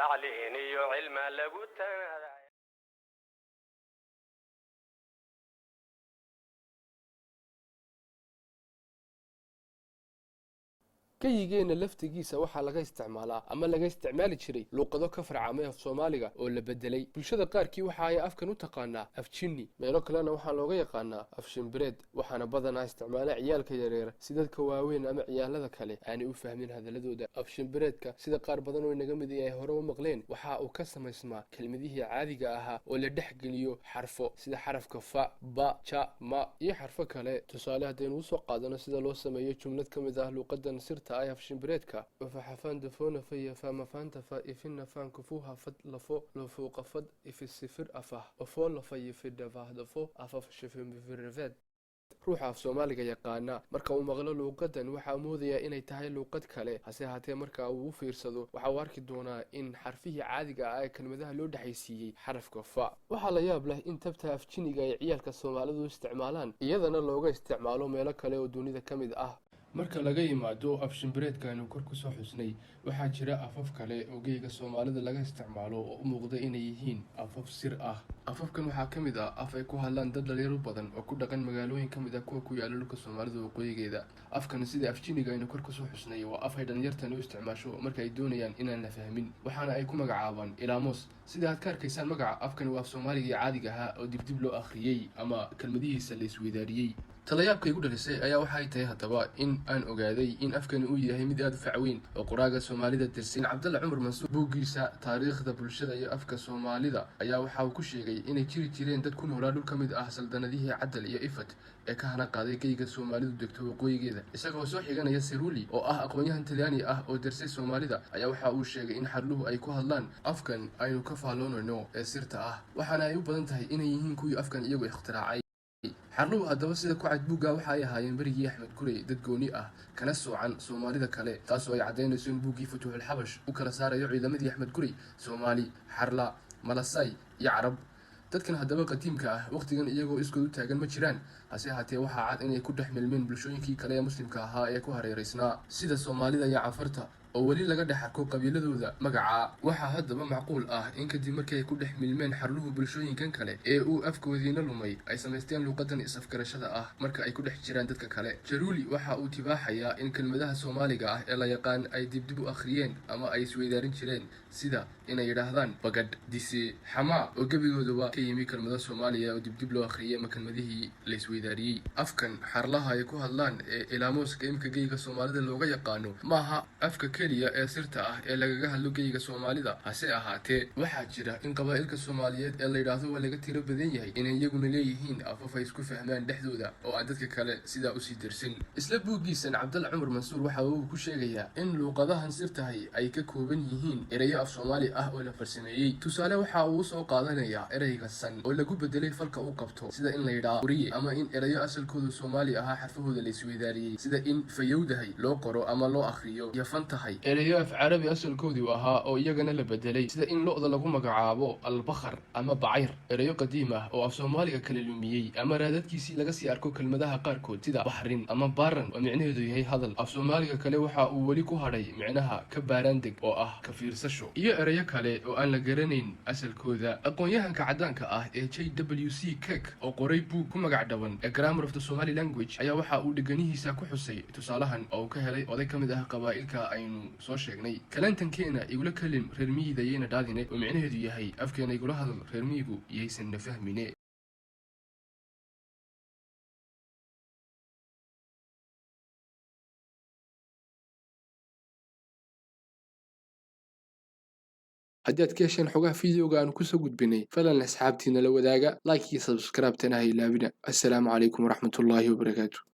Tacliin iyo cilma lagu tanaaday. Geyigeenna laftigiisa waxaa laga isticmaalaa ama laga isticmaali jiray luuqado ka farcamay af Soomaaliga oo la bedelay. Bulshada qaarkii waxa ay afkan u taqaanaa af jinni, meelo kalena waxaa looga yaqaanaa af shimbireed, waxaana badanaa isticmaala ciyaalka yaryar si dadka waaweyn ama ciyaalada kale aanay u fahmin hadaladooda. Af shimbireedka, sida qaar badan oo inaga mid ay hore u maqleen, waxa uu ka samaysmaa kelmadihii caadiga ahaa oo la dhex geliyo xarfo, sida xarafka fa, ba, ja, ma iyo xarfo kale. Tusaale haddaynu usoo qaadano sida loo sameeyo jumlad ka mid ah luuqadan sirta ah, afshimbireedka: wafaxafaan dafoona famafaantafa ifina kufuha fad lafo lofuuqafad ifisifir afah ofoolafayifidhafahdafo afafshifimifirifeed. Ruuxa af Soomaaliga yaqaana marka uu maqlo luuqadan waxaa moodayaa inay tahay luuqad kale. Hase ahaatee, marka uu u fiirsado waxa uu arki doonaa in xarfihii caadiga ah ee kelmadaha loo dhexaysiiyey xarafka fa. Waxaa la yaab leh in tabta afjiniga ay ciyaalka Soomaalidu isticmaalaan iyadana looga isticmaalo meelo kale oo dunida ka mid ah. Marka laga yimaado afshimbireedka aynu kor kusoo xusnay, waxaa jira afaf kale oo geyga Soomaalida laga isticmaalo oo u muuqda inay yihiin afaf sir ah. Afafkan waxaa ka mid ah af ay ku hadlaan dad dhalinyaro badan oo ku dhaqan magaalooyin ka mid ah kuwa ku yaala dhulka Soomaalida waqooyigeeda. Afkan, sida afjiniga aynu kor kusoo xusnay, waa af ay dhalinyartan u isticmaasho marka ay doonayaan inaan la fahmin, waxaana ay ku magacaabaan ilaamos. Sida aad ka arkaysaan magaca afkani, waa af Soomaaligii caadiga ahaa oo dibdib loo akhriyey ama kelmadihiisa la isweydaariyey. Talayaabka igu dhalisay ayaa waxay tahay haddaba in aan ogaaday in afkani uu yahay mid aada u fac weyn oo qoraaga Soomaalida dirsin Cabdalla Cumar Mansuur buuggiisa Taariikhda Bulshada iyo Afka Soomaalida ayaa waxa uu ku sheegay inay jiri jireen dad ku noolaa dhul ka mid ah saldanadihii Cadal iyo Ifat ee ka hana qaaday geyga Soomaalidu degto waqooyigeeda. Isagoo soo xiganaya Siruli oo ah aqoon-yahan Talyaani ah oo darsay Soomaalida, ayaa waxa uu sheegay in xarluhu ay ku hadlaan afkan aynu ka faalloonayno ee sirta ah, waxaana ay u badan tahay inay yihiin kuwii afkan iyagu ikhtiraacay. Xarluhu haddaba, sida ku cad buugga, waxa ay ahaayeen berigii Axmed Gurey dad gooni ah kana soocan Soomaalida kale, taasoo ay caddaynayso in buuggii Futuuxul Xabash u kala saarayo ciidamadii Axmed Gurey Soomaali, Xarla, Malasay iyo Carab. Dadkan haddaba qadiimka ah wakhtigan iyagoo iskood u taagan ma jiraan. Hase ahaatee, waxaa cad inay ku dhex milmeen bulshooyinkii kale ee Muslimka ahaa ee ku hareereysnaa, sida Soomaalida iyo Canfarta oo weli laga dhex arko qabiiladooda magacaa. Waxaa haddaba macquul ah in kadib markii ay ku dhex milmeen xarluhu bulshooyinkan kale ee uu afkoodiina lumay, ay samaysteen luuqadan is-afgarashada ah marka ay ku dhex jiraan dadka kale. Jaruuli waxa uu tibaaxayaa in kelmadaha Soomaaliga ah ee la yaqaan ay dibdib u akhriyeen ama ay isweydaarin jireen, sida inay yidhaahdaan bagadh, dise, xamaa, oo gebigooduba ka yimi kelmado Soomaaliya oo dibdib loo akhriyay ama kelmadihii la isweydaariyey. Afkan xarlaha ay ku hadlaan ee ilaamoska imika geyga Soomaalida looga yaqaano maaha afka keliya ee sirta ah ee lagaga hadlo geyga Soomaalida. Hase ahaatee, waxaa jira in qabaa'ilka Soomaaliyeed ee la yidhaahdo waa laga tiro badan yahay inay iyaguna leeyihiin afaf ay isku fahmaan dhexdooda oo aan dadka kale sidaa usii dirsin. Isla buuggiisan, Cabdalla Cumar Mansuur waxa uu ku sheegayaa in luuqadahan sirtahay ay ka kooban yihiin erayo af Soomaali ah oo la farsameeyey. Tusaale waxa uu usoo qaadanayaa ereyga san oo lagu bedelay falka u qabto, sida in la yidhaa uriye, ama in erayo asalkooda Soomaali ahaa xarfahooda la isweydaariyey, sida in fayowdahay loo qoro ama loo akhriyo yafan tahay. Erayo af Carabi asalkoodii ahaa oo iyagana la bedelay, sida in lo'da lagu magacaabo albakhar ama bacayr. Erayo qadiim ah oo af Soomaaliga kala lumiyey ama raadadkiisii laga sii arko kelmadaha qaarkood, sida baxrin ama baaran oo micnaheedu yahay hadal. Af Soomaaliga kale waxa uu weli ku hadhay micnaha ka baaraandeg oo ah ka fiirsasho, iyo erayo kale oo aan la garanayn asalkooda. Aqoon-yahanka caddaanka ah ee JWC Keck oo qoray buug ku magac dhaban A Grammar of the Somali Language ayaa waxa uu dheganihiisa ku xusay tusaalahan oo uu ka helay oday ka mid ah qabaa'ilka aynu soo sheegnay: "Kalantankeena igula kalim, reer miyida yayna dhaadine," oo micnaheedu yahay afkeena igula hadal, reer miyigu yaysan na fahmine. Haddii aad ka hesheen xogaha fideoga aanu kusoo gudbinay, fadlan asxaabtiina la wadaaga, like iyo subscribe-tana ha ilaabina. Assalaamu calaykum waraxmatullaahi wabarakaatu.